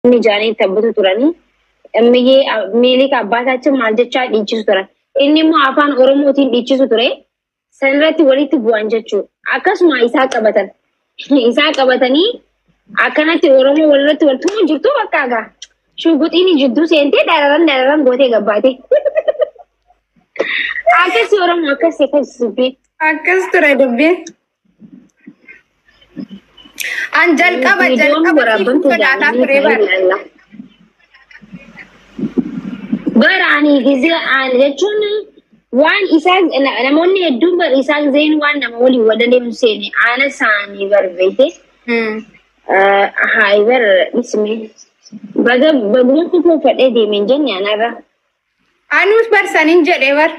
Jaanii taphatu turanii. Miyyee miilika abbaataachi maal jechaa dhiichisu turan. Inni immoo afaan Oromootiin dhiichisu ture. Sanirratti walitti bu'an jechuudha. Akkasuma isaa qabatan. Isaa qabatanii akkanatti Oromoo walirratti wal tumuu jirtu bakka egaa. Shuguxiin jidduu seentee dararan dararan gootee gabbaate. Akkasii Oromoo akkasii akkasii dubbii. Akkas ture dubbiin. An jalqaba Viidiyoon jalqaba waraabamtu sodaataa ture bara. Bara ani gizee ani jechuun waan isaa namoonni hedduun bar isaa gizeen waan nama waliin wal deemu seene aana isaanii barbeete. Haa bar isme baga baguma kufuufadhee deemeen jenne anarra. Anuus barsanin jedhee bar.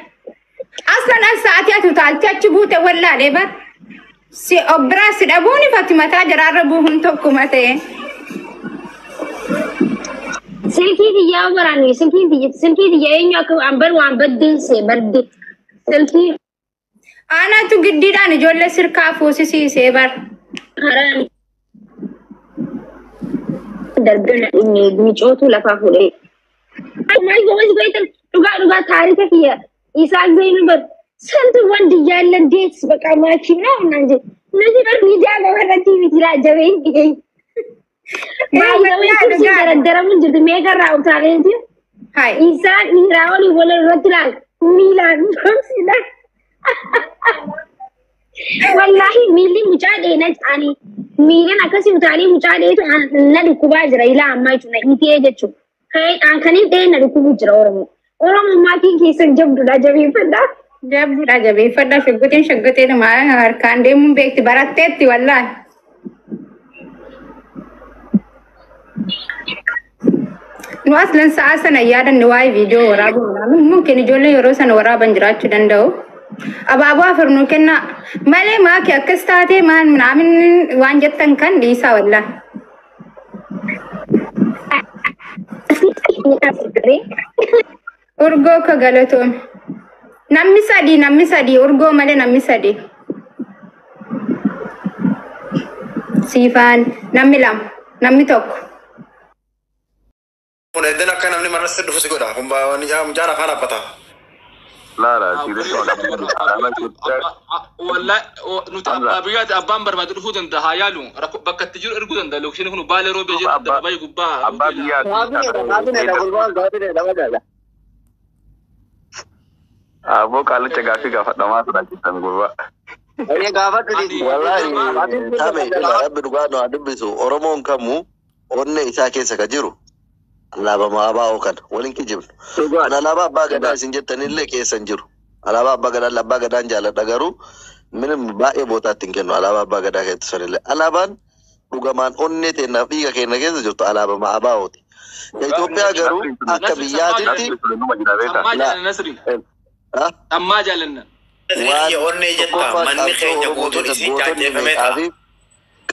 Aslan as sa'aatii ati utaaltee achi buute wallaalee bar. Si obbiraa si dhabuun ifatti mataa jaraarra buuhuun tokkuma ta'e. Silkii xiyyaa waraanni silkii xiyyaa silkii xiyyaa eenyu akka an bar waan baddeen see badde silkii. Aanatu giddiidhaan ijoollee sirkaa fuusisiisee bar. Karaan darbee micootu lafaa fuudhee. Maal gomas beektan dhugaa dhugaa taarika kiyya isaan zeenu bar santu wanti jaallan deets baqa maachii naa naan jedhe. Nuti bar miidiyaa qofa irratti miti laa jabeen dhigee. Baay'ee kursiin daraddaramuun jirti meeqarraa utaaleeti. Hai. Isaan dhiiraa waliin wal irratti laal miilaan dhoksina. Wallaahi miilli mucaa dheena ani miilan akkasii utaalee mucaa dheetu na dhukkubaa jira ilaa ammaa jechuudha itee jechuudha. Kan kanin dhee na dhukkubuu jira Oromoo. Oromoo maatiin keessan jabduudha jabeeffadhaa. Jabduudha jabeeffadha shuggutiin shuggutiin harkaan deemuun beekti baratteetti wallaahi. Nu aslan sa'a sana yaadanne waa'ee viidiyoo waraabuu minaamin mumkin ijoolleen yeroo sana waraaban jiraachuu danda'u. Abaaboo afur nuu kennaa malee maaki akkas taatee maal minaamin waan jettan kan dhiisaa wallaahi. Urgoo ka galatoome. Namni sadii namni sadii urgoo malee namni sadii. Siifaan namni lama namni tokko. Kun eddan akka namni manatti dhufu si godha. Kun mucaan afaan haphata. Laala, serious Wallahi nuti abbaa biyyaati abbaan barbaadu dhufuu danda'a haa yaalu bakka itti jiru erguu danda'a lookishinii kun baalee roobee jiru dabbaayii gubbaa. Abbaa biyyaati. Aboo qaalicha gaaffii gaafadhamaa sodaachisan gurbaa. Wallahi tame ila rabbi dhugaa nu haa dubbisu. Oromoon kamuu onnee isaa keessa ka jiru alaabaa ABO kana waliin kijibnu. Kan alaabaa abbaa gadaa isin jettanillee keessa hin jiru. Alaabaa abbaa gadaa abbaa gadaan jaaladha garuu minim baay'ee bootaatti hin kennu alaabaa abbaa gadaa keessa sanillee. Alaabaan dhugamaan onnee teennaaf dhiiga keenya keessa jirtu alaabaa ABOti. Itoophiyaa garuu akka biyyaatitti Ammaa jaalanna Nasri. Ammaa jaalanna. waan Onnee jetta tokkoffaa manni qabsoo keenya Oromoo guutuun keessa isii gootonni caacceeffamee ta'a. meeqaa fi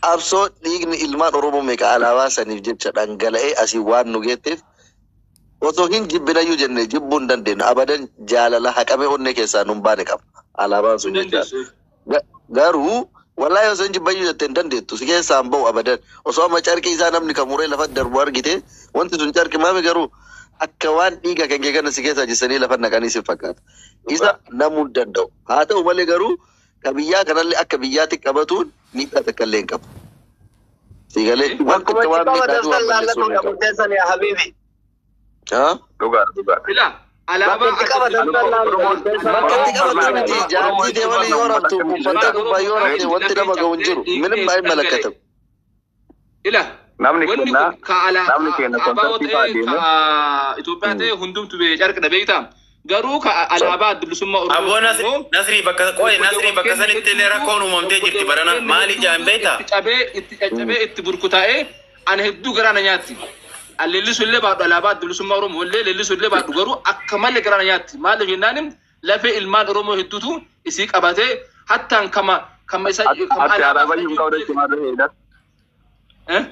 qabsoo dhiigni ilmaan Oromoo meeqa alaabaa saniif jecha dhangala'ee asii waan nu geetteef osoo hin jibbinayyuu jenne jibbuu hin dandeenyu abadan jaalala haqamee onnee keessaa nun baane qaba alaabaan sun jechaadha. Dandeessu. Garuu wallahi osoo hin jibbayyuu jette hin dandeettu si keessaa hin ba'u abadan osoo amma carqii isaa namni kan muree lafa darbu argite wanti sun carqi maami garuu akka waan dhiiga kan kee kana si keessaa jissanii lafa naqanii si fakkaata. Isa namuu hin danda'u. Haa ta'u malee garuu ka biyyaa kanallee akka biyyaatti qabatuun miidhaa takka illee hin qabu. Siigalee Bakkuma wanti itti waan miidhaa fi qabatan waan san balleessuu laallatudha hin qabu. murteessan yaa habiibi. Haa? Dhugaa dhugaa. Ila alaabaa Bakka itti qabatan san laallatudha murteessan. Bakka itti qabatu miti jaartii deemanii yoo raftu uffata gubbaa yoo rafte wanti nama ga'u hin jiru. Minim hin malakatamu. Ila Namni wanni kennaa kun ka alaa namni kenna ka ABO kontartii fa'aa ta'e deemu. ka Itoophiyaa ta'e hundumtu bee carqidha beektaa. Garuu ka alaabaa adda bilisummaa Aboo Oromoo Nasri immoo Nasri bakka qoye Nasri bakka sanitti illee rakkoon uumamtee jirti barana maali jaan beektaa? Itti cabee itti caccabee itti burkutaa'ee ana hedduu garaa na nyaatti. Leellisu illee baadhu alaabaa adda bilisummaa Oromoo illee leellisu illee baadhu garuu akka malee garaa na nyaatti. Maaliif jennaan lafee ilmaan Oromoo hedduutu isii qabatee hattaan kama kama isa kama Ati alaabaa alaabaa hin qabdu jechuun maal ta'eedha? Eh?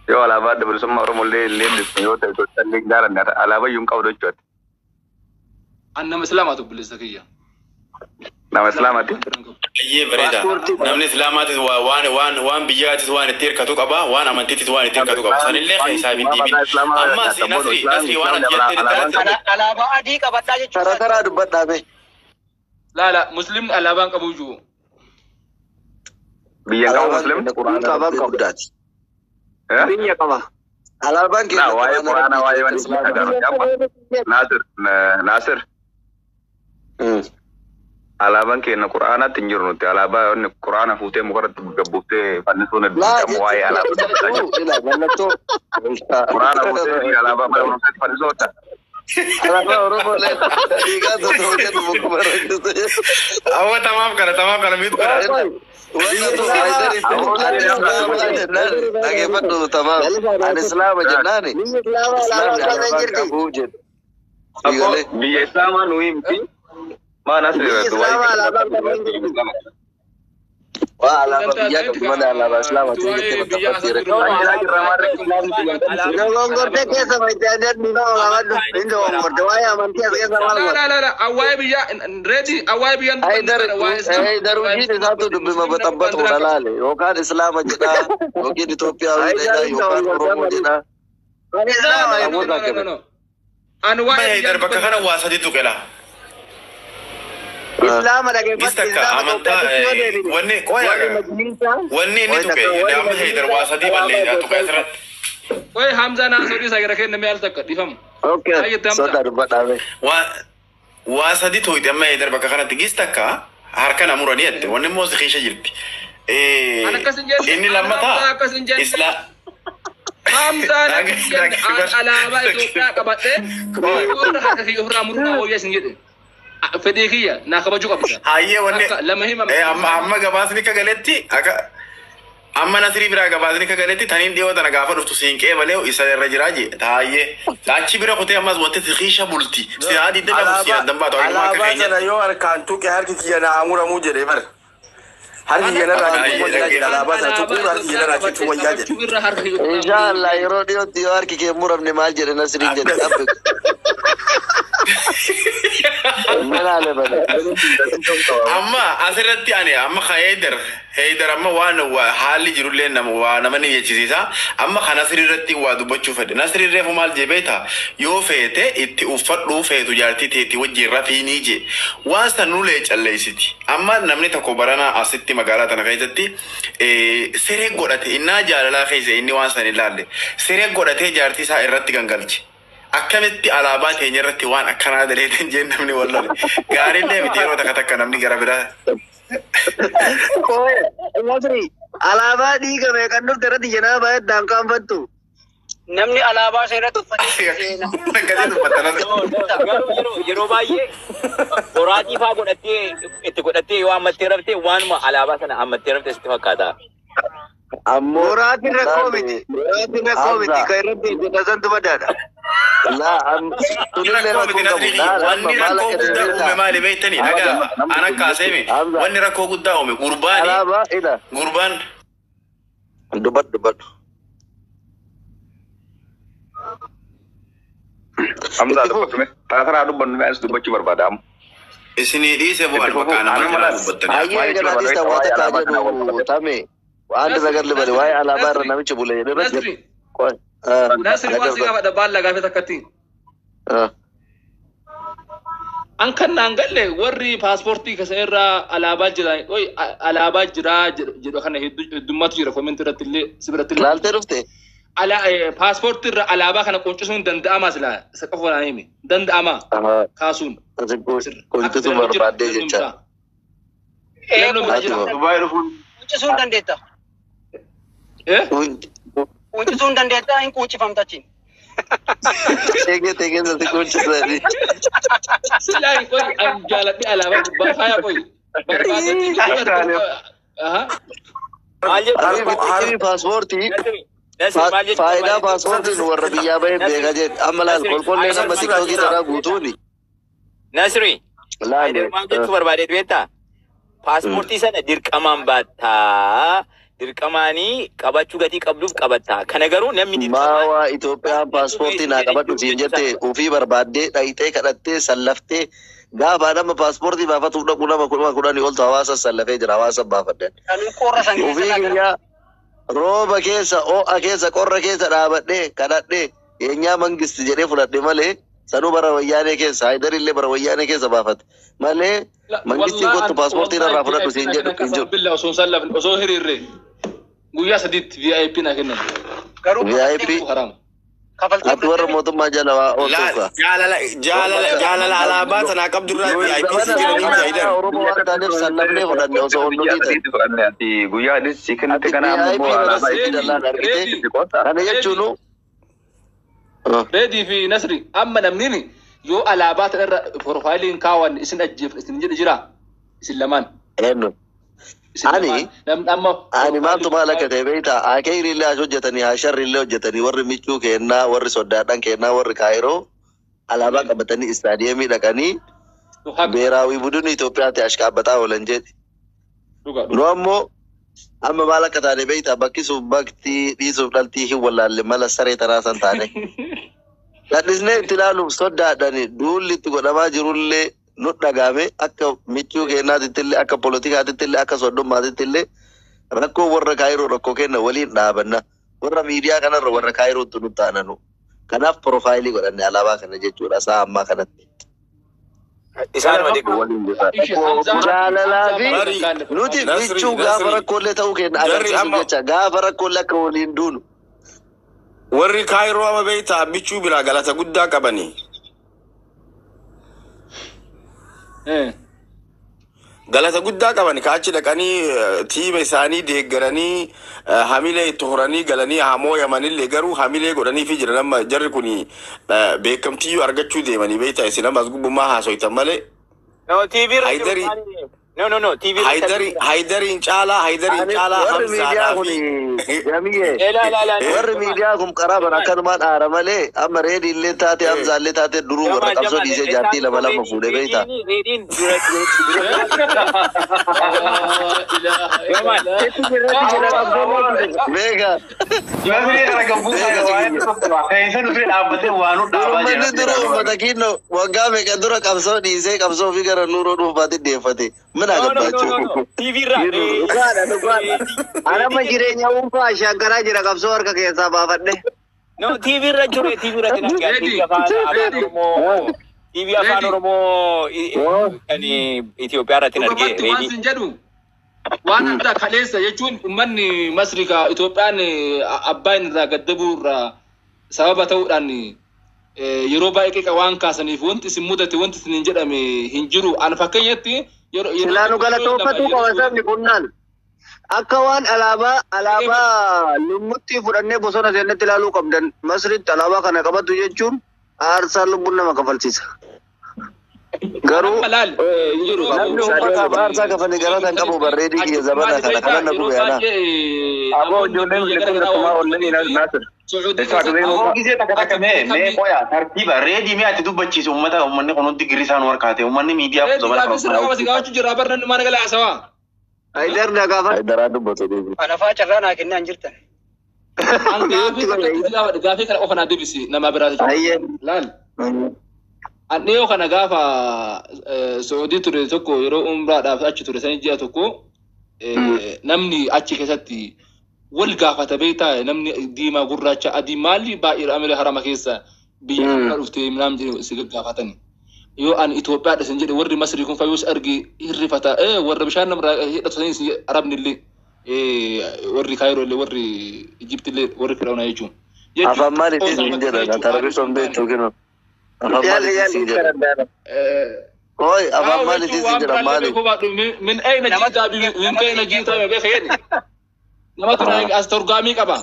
Yoo alaabaa adda bilisummaa Oromoo illee leellisu yoo ta'e Itoophiyaa illee jaalanne alaabaa hin qabdu jechuudha. An nama Islaamaatu obboleessa kiyya. Nama Islaamaati. Ayyee bareeda. Namni Islaamaatis waan biyyaatis waan itti hirkatu qaba, waan amantiitis waan itti hirkatu qaba. Sanillee keessaa hin dhiibin. Ammas Nasri waan ati jettee Alaabaa adii qabadhaa jechuudha. Tara taraa dubbadhaa be. Laala muslimni alaabaan qabu jiru. Biyya qabu muslim? Quraana guddaati. Biyya qaba. Alaabaan keenya Waa'ee Quraana waa'ee waan Naasir Naasir. Alaabaan keenya Quraanaatti hin jiru nuti alaabaa inni Quraana fuutee mukarratti gabbuuftee fannisuun hedduu waa'ee alaabaa. Quraana fuutee alaabaa mana barumsaatti fannisuu hodha. Alaabaa Oromoo dhiigaa tokko jedhu mukuma rakkate. Awwa tamaaf kana tamaaf kana miidhu kana. Dhageeffadhu tamaam. Ani Islaama jennaani. Islaamni alaabaa qabu jedhu. Biyya Islaamaa nu himti. Maa Nasri Waa alaabaa biyyaa qabdu malee alaabaa Islaamaa ta'e jettee maxxanfattee Dogongortee keessa fayyadamee dhiifama gaafadhu. Hin dogongorte waa'ee amantii as keessa maal godha? La la la waa'ee biyyaa reedi waa'ee biyyaan Daruujiin isaatu dubbima baxabbatudha laale yookaan Islaama jedhaa yookiin Itoophiyaawii jedhaa yookaan Oromoo jedhaa. Ani waa'ee Haydar bakka kana waa sadi tuqela. Islaama dhageeffadhu. Gis takka amantaa wanni qoya wanni inni tuqe amma Haydar waa sadii ballee tuqe asirratti. Qoy Hamzaa naa sodii isaa gara kenname al takka dhiifamu. Okay, sodaa dubbadhaa be. Waa sadi tuqe amma Haydar bakka kanatti gis takka harka namuranii jette wanni immoo si keessa jirti. Inni lammataa Islaa. Hamzaan alaabaa Itoophiyaa qabadhee harka kiyya ofirraa muruu wayyaa isin jedhe. Fedhii kiyya naa kabajuu qabda. Hayyee wanni Lama hima. Amma gabaasni akka galetti akka amma Nasrii biraa gabaasni akka galetti taniin dhiyoo tana gaafa dhuftu siinqee malee isa irra jiraa jee taayyee achi bira kutee ammas wanti siqiisha bulti si'aa digdami afur si'aa dambaatu akka Alaabaa keenya. sana yoo harkaan tuqe harki kiyya naa muramuu jedhee bara. Harki kiyya narraa cituu wayyaa jedhe alaabaa sana tuquun harki kiyya narraa cituu wayyaa jedhe. Inshaallah yeroo dhiyootti yoo harki kee muramne maal jedhe Nasriin jedhe dhabbe. Melaale bane. Amma asirratti ani amma Haydar Haydar amma waan haalli jirullee nama waa nama ni jechisiisa. Amma kan Nasrii irratti waa dubbachuu fedhe. Nasrii reefu maal jee beektaa? Yoo feete itti uffadhuu feetu jaartii teetii wajjin rafiinii jee. Waan san nulee calleessiti. Amma namni tokko baranaa asitti magaalaa tana keessatti siree godhate innaa jaalalaa keessa inni waan san ilaalle siree godhatee jaartii isaa irratti gangalche. Akkamitti alaabaa teenya irratti waan akkanaa daleetan jeen namni wal lole. Gaariillee miti yeroo takka takka namni gara biraa. Nasri alaabaa dhiigame kan dhufte irratti jenaa baay'ee daanqaanfattu. Namni alaabaa isa irratti uffatee seena. Akkasii dubbatan. Garuu yeroo baay'ee boraatii faa godhattee itti godhattee yoo ammattee raftee waanuma alaabaa sana ammattee raftee sitti fakkaata. Ammoo Boraatiin rakkoo miti. Boraatiin rakkoo miti. Kan irratti hojjetan badaadha. Laa sunillee Rakkoo miti rakkoo qabu. Nasrii Laala amma wanni maal rakkoo akka guddaa ta'e uume maali beektanii dhagaa ana kaaseemi wanni rakkoo guddaa uume gurbaani Alaabaa ila. gurbaan Dubbadhu dubbadhu. Hamzaa dubbatume. Tara taraa dubbannu anis dubbachuu barbaada amma. Isinii dhiise bu'aan bakka nama jalaa dubbattanii. Hayyee ganaadis ta'uu takkaa jedhu tame. Waan nagar libale waa'ee alaabaa irra namichi bule jedhe irratti. Nasri Nasri waan si gaafadha baalla gaafee takkatti. An kan naan galle warri paaspoortii kasa irraa alaabaa jira oi alaabaa jira jedhu kana heddummaatu jira komentii irratti illee si biratti illee. Laaltee dhufte? Ala paaspoortii irra alaabaa kana qoncisuun danda'amaa silaa isa qofa waan himi danda'amaa kaasuun. Qoncisuu barbaaddee jecha. Filannoo biraa jira. Dubaay dhufuun. Quncisuun dandeetta. Quncisuun dandeetta hin quncifamta achiin. Eegee keessatti qonchisanii. Silaa qoy an jaaladhe alaabaa gubbaa faaya qoy. Barbaadetti. Habibi paaspoortii faayidaa paaspoortiin warra biyyaa bahee beeka jedhe amma laal qolqollee nama tiktookii tanaa guutuuni. Nasri. Laale. Maal jechuu barbaadee beektaa? Paaspoortii sana dirqamaan baattaa. Dirqamaanii qabachuu gatii qabduuf qabattaa. Kana garuu namni Maawaa Itoophiyaan paaspoortii naa qabadhu siin jette ofii barbaaddee dhayitee kadhattee sallaftee Gaafa nama paaspoortii baafatuuf dhaqu nama 10,000 oltu hawaasa sallafee jira hawaasa baafadhan. Ofii kiyyaa rooba keessa ho'a keessa qorra keessa dhaabadhee kadhadhee eenyaa mangisti jedhee fudhadhe malee sanuu bara wayyaanee keessa Hayidarillee bara wayyaanee keessa baafate malee mangistiin kottu paaspoortii irraa fudhadhu siin jedhu hin jiru. Billa osoo hin sallafne osoo hiriirre guyyaa 3tti VIP naa kennan. VIP Haram. ati warra mootummaa jala waa ooltuufa. Jaalala jaalala jaalala alaabaa tanaa qabdu irraa VIP si jedhanii Haydar. Oromoo waan taaneef sallafnee fudhanne osoo ol nuti ta'e. Ati guyyaa adis si kennite kana Ati ammoo VIP alaabaa mana dallaan argite. Kana jechuun Reedii fi Nasri amma namni yoo alaabaa tana irra profaayiliin kaawan isin ajjeefna isin jedhe jira isin lamaan. Eenyu. Ani ani maaltu maal akka ta'e beektaa akeerillee as hojjetanii asharrillee hojjetanii warri michuu kennaa warri soddaadhaan kennaa warri kaayiroo alaabaa qabatanii istaadiyeemii dhaqanii beeraawii budun Itoophiyaatti ashkaabbataa oolan jedhe. Nu ammoo amma maal akka taane beektaa bakkisuuf baktii dhiisuuf dhaltii hin wallaalle mala saree tanaa san taane. Dhadhisnee itti ilaaluuf soddaadhaan duulli itti godhamaa jirullee nu dhagaame akka michuu kennaatittillee akka poolitikaatittillee akka soddummaatittillee rakkoo warra kaayiroo rakkoo kenna waliin dhaabanna warra miidiyaa kanarra warra kaayirootti nu taananu. Kanaaf profaayilii godhanne alaabaa kana jechuudha sa'a ammaa kanatti. Jaalalaa fi nuti michuu gaafa rakkoolee ta'uu kenna agarsiisuuf jecha gaafa rakkoolee akka waliin duunu. Warri kaayiroo amma beektaa michuu biraa galata guddaa qabanii. Galata guddaa qaban kaachi dhaqanii tiima isaanii deeggaranii hamilee itti horanii galanii hamooyamanillee garuu hamilee godhanii fi jiran amma jarri kun beekamtiyyuu argachuu deemanii beektaa isin amma as gubbummaa haasoytan malee. No, TV irra jiru. No, no, no, TV irra Haydari Haydariin caalaa Haydariin caalaa Warri miidiyaa kun jamiyyee warri miidiyaa kun qaraaban akkanumaan aara malee amma reedii illee taate hamzaallee taate duruu warra qabsoo dhiisee jaartii lama lama fuudhee beektaa. Reediin dura Beeka. Uummanni dura uummata kinnoo waggaa meeqa dura qabsoo dhiisee qabsoo ofii gara nuuroo dhuunfaatti deeffate. Mina gabbachuu. TV irra. Dhugaadha dhugaadha. Anama jireenya dhuunfaa shaankaraa jira qabsoo harka keessaa baafadhe. No, TV irra jiru TV irratti na TV afaan Oromoo. TV afaan Oromoo kan Itoophiyaa irratti na argee. Waan sin jedhu waan adda kaleessa jechuun uummanni Masrii ka Itoophiyaan abbaan irraa gaddabuu irraa sababa ta'uudhaan yeroo baay'ee qiqa waan kaasaniif wanti isin mudate wanti isin hin jedhame hin jiru. Ani fakkeenyatti yeroo Silaa nu galatoonfatuu qaba sabni kunnaan. Akka waan alaabaa alaabaa lummutti fudhannee bosona seennetti ilaaluu qabdan Masritti alaabaa kana qabatu jechuun aarsaa lubbuun nama kafalchiisa. Garuu Namni uummataaf aarsaa kafalee galata hin qabu barreedii kiyya zabana kana kanan na gube ana. Aboo ijoolleen bilisummaa oolanii Naasir. Gisee takka takka mee mee qoya tartiiba reedii mee ati dubbachiisu uummata uummanni kun hundi girri isaan harkaate uummanni miidiyaa Reedii zamana gaaffii sirraa qaba si gaafachuu jira barra nama gala haasawaa. Haydar na gaafa. Haydaraa dubbatu deebi. Anafaa carraa naa kennaa hin jirtan. An gaaffii takka itti gaafadhe gaaffii kana qofa naa deebisi nama biraati. Laal. An dhiyoo kana gaafa Saudii ture tokko yeroo umraadhaaf achi ture sanii ji'a tokko namni achi keessatti wal gaafata beektaa namni diimaa gurraacha adii maali baay'ee amira harama keessa biyya kana dhuftee naam jedhe si gaggaafatan. Yoo an Itoophiyaadha sin jedhe warri Masrii kun fayyuus argi hirrifata warra bishaan namarraa hidhatu sanis Arabni illee warri Kaayiroo illee warri Ijipti illee warri Firaa'unaa jechuun. Afaan maaliitiin siin jedha kan tarbisoon beektu kennu. Afaan maaliitiin siin jedha. Oi, afaan maaliitiin siin jedha maali? Min ayna jiitaa min ayna jiitaa beeka jedhe. Nama tura as torgaamii qaba.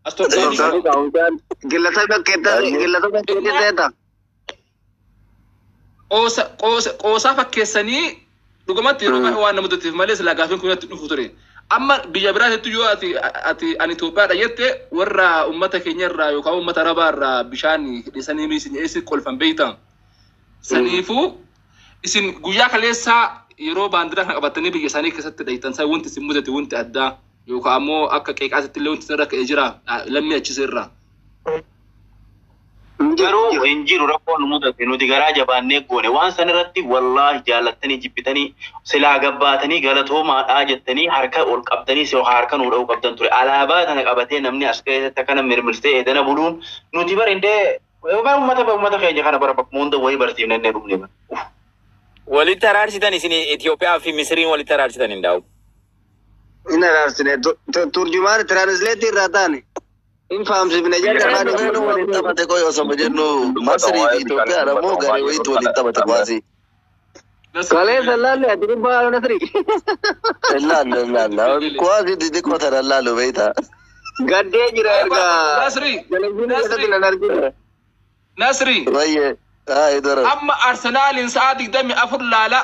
As torgaamii qaba. Gillata bakkeetta gillata bakkeetta. Qoosaa fakkeessanii dhugumatti yeroo baay'ee waan nama mudatuuf malee silaa gaaffiin kun natti dhufu ture. Amma biyya biraatti yoo ati ati ani Itoophiyaadha jette warra uummata keenya irraa yookaan uummata Arabaa irraa bishaan hidhisanii miisin eessi kolfan beektaa. Saniifuu isin guyyaa kaleessaa yeroo baandiraa kana qabatanii biyya isaanii keessatti dhahitan isaa wanti isin mudate wanti addaa yookaan ammoo akka qeeqaasitti illee wanti isin irra ka'ee jira lammii achis irraa. Garuu hin jiru rakkoon nu mudate nuti garaa jabaannee goone waan san irratti wallaahi jaallattanii jibbitanii silaa gabbaatanii galatoomaadhaa jettanii harka ol qabdanii si harka nuu dha'uu qabdan ture. Alaabaa tana qabatee namni as keessatti akkana mirmirsee edana buluun nuti bara indee uummata keenya kana bara bakkuma hunda wayii barsiifne innee dhufne bara. Walitti araarsitan isin Itoophiyaa fi Misiriin walitti araarsitan hin daa'u. Hin araarsine turjumaan translate irraa taane. Hin fahamsifne jedha afaan Gareen waliin taphate qoy osoo jennu Masrii fi Itoophiyaa ammoo garee wayiitu waliin taphate kuwaasii. Kaleessa laalle ati kubbaa Nasri. Laallu laallu kuwaasii xixiqqoo tana laallu beektaa. Gaddee jira erga. Nasri. Televizyiinii keessatti nan arginu. Nasri. Baay'ee. Haa dara. Amma Arsenaaliin sa'a 24 laalaa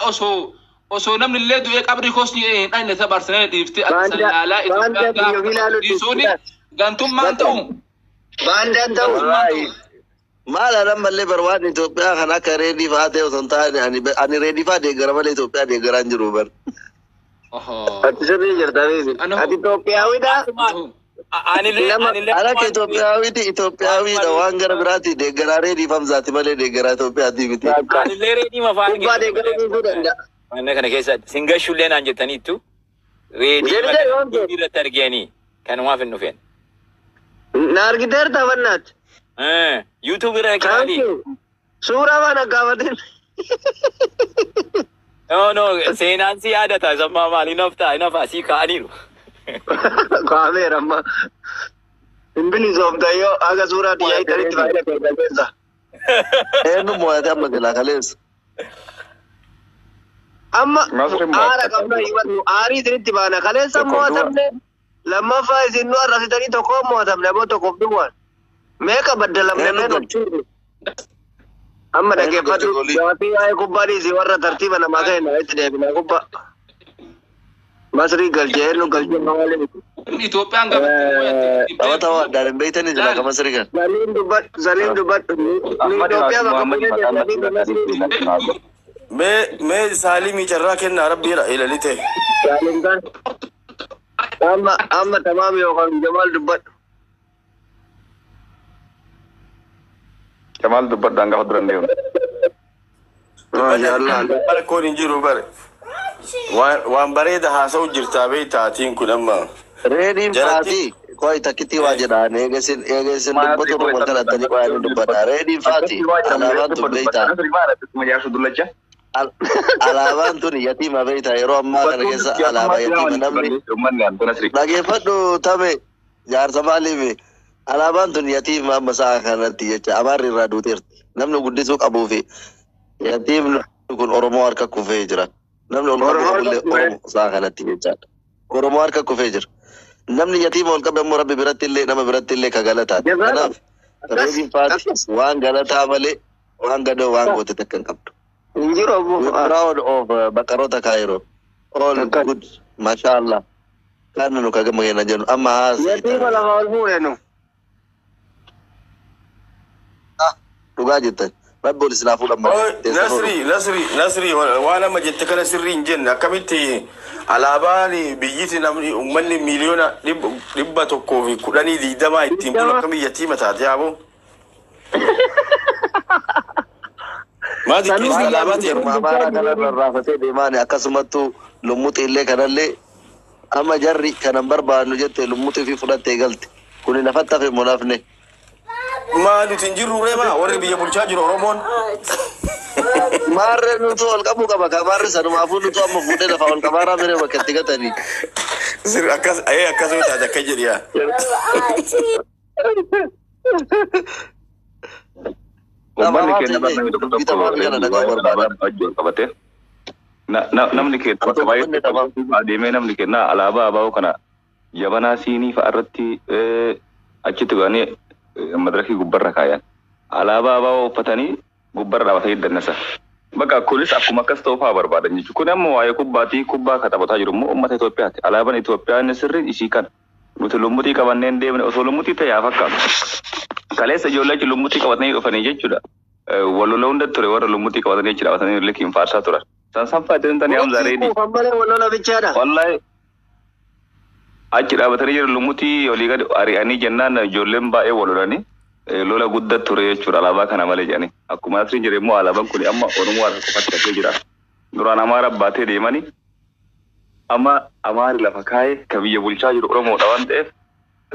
osoo namni illee du'ee qabrii koosni hin dhayne tapha Arsenaal dhiiftee Arsenal laalaa Itoophiyaa gaafa dhiisuuni gantummaan ta'u. Baandaan ta'u. Maal ammallee bar waan Itoophiyaa kan akka reedii fa'aa ta'e osoo hin taane ani reedii fa'aa deeggara malee Itoophiyaa deeggaraa hin jiru bar. Ati sirrii jirta beeku. Ati Itoophiyaawidha. Akka Itoophiyaawiti Itoophiyaawidha waan gara biraati deeggaraa reedii famsaati malee deeggaraa Itoophiyaati miti. Anillee reedii mafaan Kubbaa deeggaruu dhiisuu danda'a. Mana kana keessa singashuullee naan jettaniittu reedii irratti arganii kanumaaf hin dhufeen. Na argiteerta fannaati. YouTube irra kaali. Suuraa waan akkaafatin. No no seenaan si yaadata sammaa maali naftaa nafa asii kaa'aniiru. Kaameera amma. Hin bilisoomta yoo aga suuraa xiyyaa italitti faayida kenna keessa. Eenyu mo'ate amma silaa kaleessa. Amma aara qabna himannu aarii isinitti baana kaleessa mo'atamne lammaffaa isin nu arrasitanii tokko mo'atamne ammoo tokkoof duwwaan. Meeqa baddalamne mee nolchuun. Amma dhaggeeffatu gaafii waa'ee kubbaa dhiisii warra tartiiba namaa kenna itti deebina kubbaa. Masrii galchee eenyu galchee maali miti. Itoophiyaan gabattee Taphataa waan addaan hin beektanii jira akka Masrii kan. Saliin dubbadhu Saliin dubbadhu. Nu Itoophiyaa bakka bu'ee deemnee Mee Saalimii carraa kennaa rabbiidha ilalite. Saliin kan. Amma amma tamaam yookaan Jamaal dubbadhu. Jamaal dubbadhu hanga duran deemu. Rakkoon hin jiru bare. Waan bareeda haasa'u jirtaa beektaatiin kun amma. Reediin faatii qoy takkitti waa jedhaan eegesin eegesin dubbatu wal kadhatanii waa inni dubbadha. Reediin faatii alaabaan tun beektaa. Alaabaan tun yatiima beektaa yeroo ammaa kana keessa alaabaa yatiima namni. Dhageeffadhu tame jaarsa maaliif alaabaan tun yatiima amma sa'a kanatti jecha amaarri irraa duuteerti. Namni guddisuu qabuu fi yatiimni kun Oromoo harka kufee jira. Namni ol qabu qabullee Oromoo sa'a kanatti jechaadha. Oromoo harka kufee jira. Namni yatiima ol qabe immoo Rabbi biratti illee nama biratti illee ka galataati. Kanaaf reediin faati waan galataa malee waan gadoo waan goote takka hin qabdu. Injiru obbo. We proud of Baqaroota Cairo. All good. Masha Allah. Kan nu kagama keenya jennu amma haasii. Yatiima lafa ol fuudhe nu. Dhugaa jettan. Rabbi ol isin haa fuudhan malee. Nasri Nasri Nasri waan amma jette kana sirrii hin jenne akkamitti alaabaan biyyiti namni uummanni miiliyoona 110 ittiin bulu akkamitti yatiima taate yaaboo. Maati keessa alaabaa ta'e. Amaaraa kanarra raafatee deemaani akkasumattuu lummuxii illee kanallee amma jarri kanan barbaannu jette lummuxii fi fudhattee galte. Kuni lafatti hafe moo nafne. Maa nuti hin jirru reema warri biyya bulchaa jiru Oromoon. Maarree nutu ol qabuu qaba ka maarri sanumaafuu nutu amma fuudhee lafa ol qabaaraa miree bakka itti gatanii. Sirri akkas akkasuma taate akka jedhi yaa. Uummanni keenya namni tokko tokko wajjin qabate. Namni keenya bakka baay'eetti adeemee namni keenya alaabaa abaa'oo kana jabanaa siinii fa'a irratti achitti godhanii madarakii gubbarra kaayan. Alaabaa abaa'oo uffatanii gubbarra dhaabatanii dannasa. Bakka kunis akkuma akkas ta'u fa'aa barbaadan jechuudha. Kun ammoo waa'ee kubbaatii kubbaa kan taphataa jiru immoo uummata Itoophiyaati. Alaabaan Itoophiyaa inni sirriin isii kana. Nuti lummuxii qabannee hin deemne osoo lummuxii ta'e haa fakkaatu. Kaleessa ijoollee achi lummuxii qabatanii dhufanii jechuudha. Walola hunda ture warra lummuxii qabatanii achi dhaabatanii likiin faarsaa turan. San fa'aa jiran tani Hamza Reedii. Kuufan malee walola bichaadha. Wallahi achi dhaabatanii jiran lummuxii olii gadi ari'anii jennaan ijoolleen baay'ee walolanii. Lola guddaa ture jechuudha alaabaa kana malee jedhanii. Akkuma Nasriin jedhe immoo alaabaan kun amma Oromoo harka qofatti hafee jira. Duraan Amaara baatee deemanii amma Amaari lafa kaa'ee ka biyya bulchaa jiru Oromoodha waan ta'eef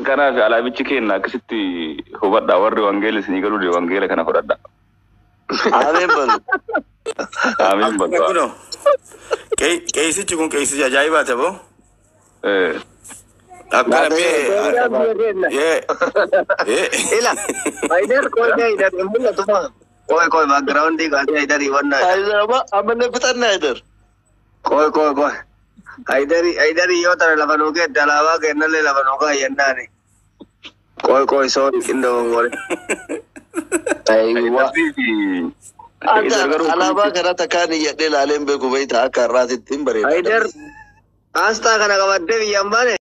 kanaaf alaabichi keenya akkasitti hubadhaa warri wangeela isinii galuu dide wangeela kana fudhadhaa. Ameen balu. Ameen balu. Kunoo qeesichi kun qeesicha ajaa'ibaati aboo. Akkana mee Ila, Haidar koi Haidar hin mul'atu maa? Koi koi background kaasee Haidarii wannaa. Haidar amma inni fixanne Haidar. Koi koi koi. Haidari Haidari yoo tana lafa nuu keette alaabaa kennallee lafa nuu kaayyannaani. Koi koi sorry indoo. Aywa. Alaabaa kana takkaan iyyadhee ilaaleen beeku beektaa akka har'aatitti hin bareeda. Haidar asxaa kana qabattee biyyaan baane.